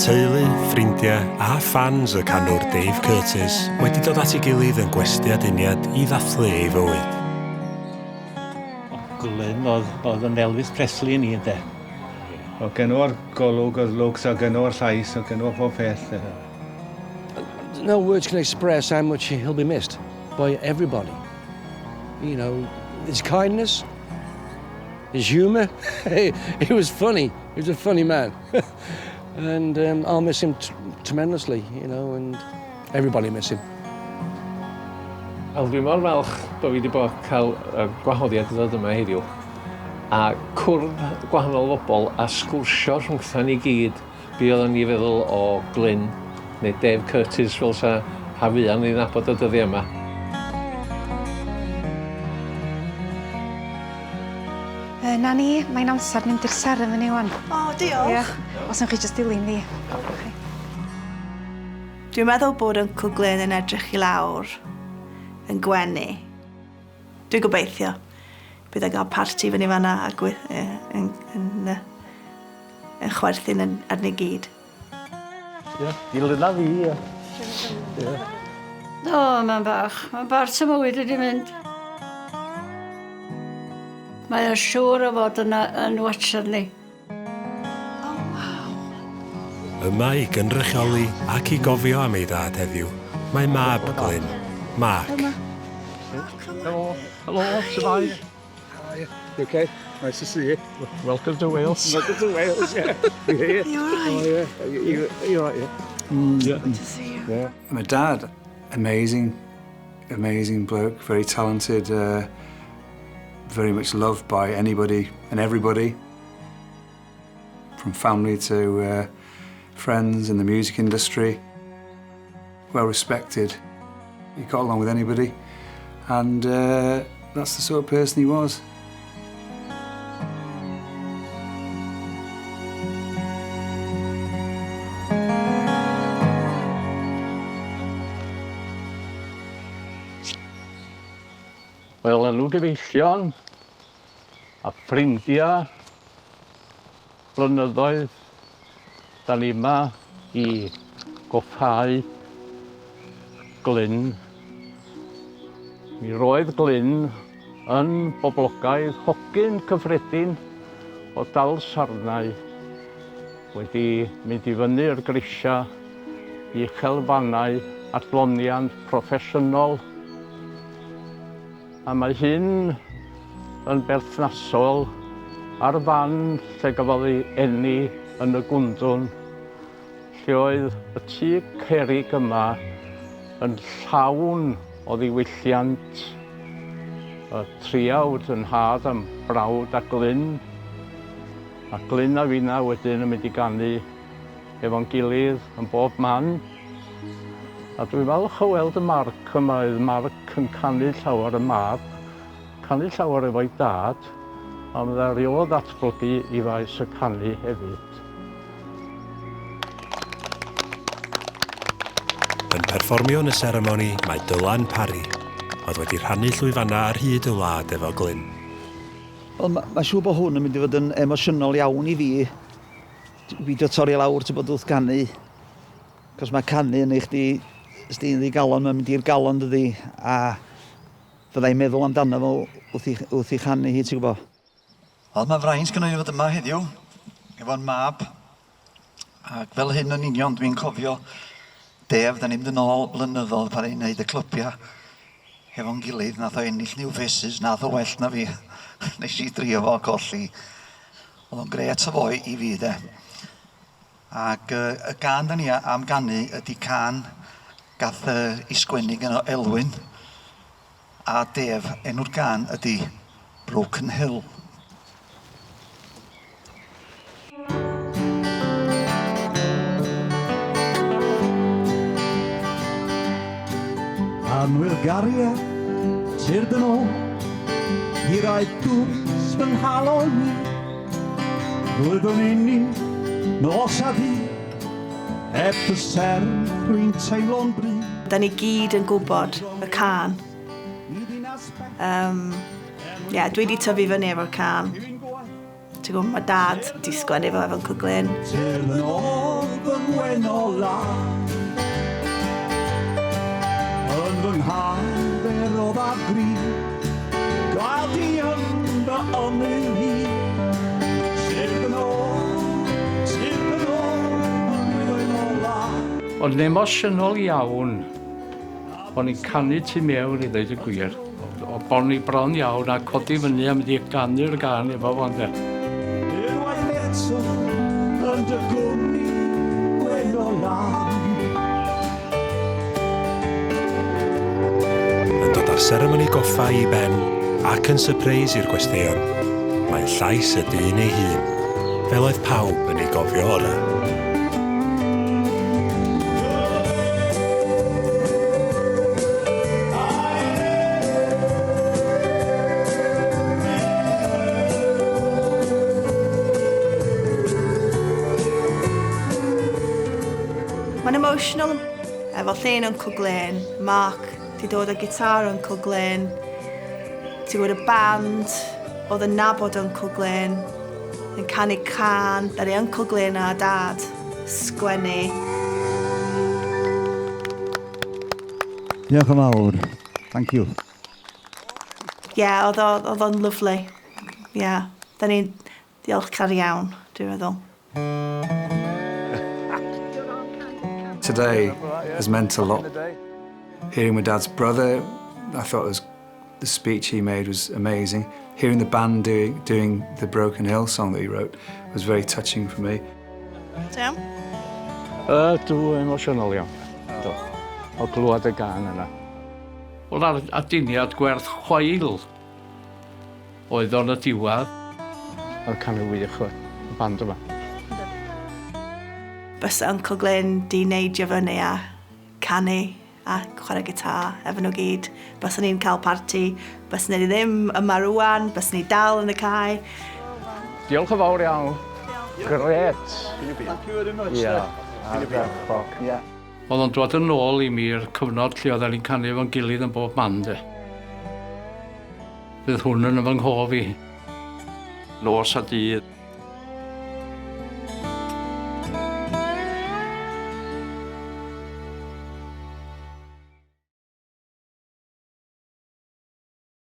teulu, ffrindiau a ffans y canwr Dave Curtis wedi dod at ei gilydd yn Gwesty Aduniad i ddathlu ei fywyd. Glyn oedd, oedd yn Elvis Presley i ni, ynde? Oedd gen o'r golwg, oedd looks, oedd gen o'r llais, oedd gen o pob peth. No words can express how much he'll be missed by everybody. You know, his kindness, his humour. he was funny. He was a funny man. and um, I'll miss him tremendously, you know, and everybody miss him. Wel, dwi mor falch bod fi wedi bod cael uh, gwahoddiad i ddod yma heddiw a cwrdd gwahanol bobl a sgwrsio rhwngtha ni gyd be oedden ni feddwl o Glyn neu Dave Curtis fel sa ha fuan ni'n nabod y dyddiau yma. Uh, na ni, mae'n amser mynd i'r seremoni wan. O, oh, diolch. Yeah. Os wnewch chi jyst dilyn fi. Okay. Dwi'n meddwl bod Uncle Glyn yn edrych i lawr yn gwenu. Dwi'n gobeithio bydd e'n cael parti fyny fanna a gwe, yn, yn, yn, yn chwerthin yn, arni gyd. Ie, dilyna fi, ie. Ie. O, mae'n bach. Mae'n bart o mywyd wedi mynd. Mae o'n siŵr o fod yna yn watchad ni. Oh, wow. Yma i gynrychioli ac i gofio am ei dad heddiw, mae mab Glyn, Mark. Helo, helo, shwmae? Hi, you okay? Nice to see you. Welcome to Wales. Welcome to Wales, yeah. You here? You all right? Oh, yeah. You, you all right, yeah? Mm. Yeah. Good to see you. Yeah. My dad, amazing, amazing bloke, very talented, uh, very much loved by anybody and everybody, from family to uh, friends in the music industry. Well respected. He got along with anybody, and uh, that's the sort of person he was. Wel, enw gyfeillion a ffrindiau blynyddoedd, da ni yma i goffhau Glyn. Mi roedd Glyn yn boblogaidd hogyn cyffredin o dal sarnau wedi mynd i fyny'r grisiau i uchelfannau adloniant proffesiynol a mae hyn yn berthnasol ar fan lle gafodd ei eni yn y Gwndwn, lle oedd y tŷ cerrig yma yn llawn o ddiwylliant, y triawd yn nhad a'm brawd a Glyn, a Glyn a finna wedyn yn mynd i ganu efo'n gilydd yn bob man. A dwi'n falch o weld y Marc yma, oedd Marc yn canu llawer y mab, canu llawer efo'i dad, ond ddaru o ddatblygu i faes y canu hefyd. Yn perfformio yn y seremoni mae Dylan Parry, oedd wedi rhannu llwyfannau ar hyd y wlad efo Glyn. Wel, mae'n ma siŵr bod hwn yn mynd i fod yn emosiynol iawn i fi. Beidio torri lawr, ti'n bod wrth ganu. Cos mae canu yn ei chdi, sdi'n ddi galon, mae'n mynd i'r galon dydi, a fyddai'n meddwl amdano fo wrth i, wrth i chanu hi, ti'n gwybod. Wel, mae fraint gynno i fod yma heddiw, efo'n mab. Ac fel hyn yn union, dwi'n cofio Dave, da ni'n mynd yn ôl blynyddoedd pan i'n neud y clybiau hefo'n gilydd, nath o ennill New Faces, nath o well na fi. Nes i drio fo colli. Oedd o'n gret o foi i fi, de. Ac uh, y gan da ni am ganu ydy can gath uh, i sgwennu gan o Elwyn a Dave. Enw'r gan ydy Broken Hill. Annwyl gariad, tyrd yn ôl, i rai dwys fy nghalon i. Rwyf yn unig, nos a ddydd, heb dy ser, rwy'n teimlo'n bryd. Da ni gyd yn gwybod y can. Um, yeah, dwi wedi tyfu fyny efo'r can. Ti'n gwybod, mae dad di sgwennu fo efo Uncle Glyn. Tyrd yn ôl fy ngwenola Yn fy nghafer o ddigri Gael di yn fy ymyl i Tyrd yn ôl, tyrd yn ôl fy ngwenola Ond yn emosiynol iawn. O'n i'n canu tu mewn i ddeud y gwir. O bon i bron iawn a codi fyny a mynd i ganu'r gân efo fo ynde. Unwaith eto yn dy gwmni gwenola Yn dod â'r seremoni goffa i ben ac yn sypreis i'r gwesteion, mae llais y dyn ei hun, fel oedd pawb yn ei gofio ora. Mae'n emotional efo llun Uncle Glyn, Mark di dod â gitar Uncle Glyn, ti'n gwybod y band oedd yn nabod Uncle Glyn, yn canu cân, ddaru Uncle Glyn a dad sgwennu. Diolch yn fawr. Thank you. Ie, yeah, oedd o'n lyfli. Ie, yeah, da ni'n diolchgar iawn, dwi'n meddwl. Today has meant a lot. Hearing my dad's brother, I thought the speech he made was amazing. Hearing the band doing the Broken Hill song that he wrote was very touching for me. Ti iawn? Ydw, emosiynol iawn. Do. O glwad y gân yna. Wel, ar aduniad gwerth chweil oedd o'n y diwedd. A'r canu wych o, y band yma. Bysa Uncle Glyn di neidio fyny a canu a chwarae gitar efo nhw gyd. Bysa ni'n cael parti, bysa ni ddim yma rwan, bysa ni dal yn y cae. Diolch yn fawr iawn. Grêt. Thank you very much. Ia. Ardderchog. Ie. Oedd o'n dod yn ôl i mi'r cyfnod lle oedden ni'n canu efo'n gilydd yn bob man, de. Fydd hwn yn fy nghof i. Nos a dydd.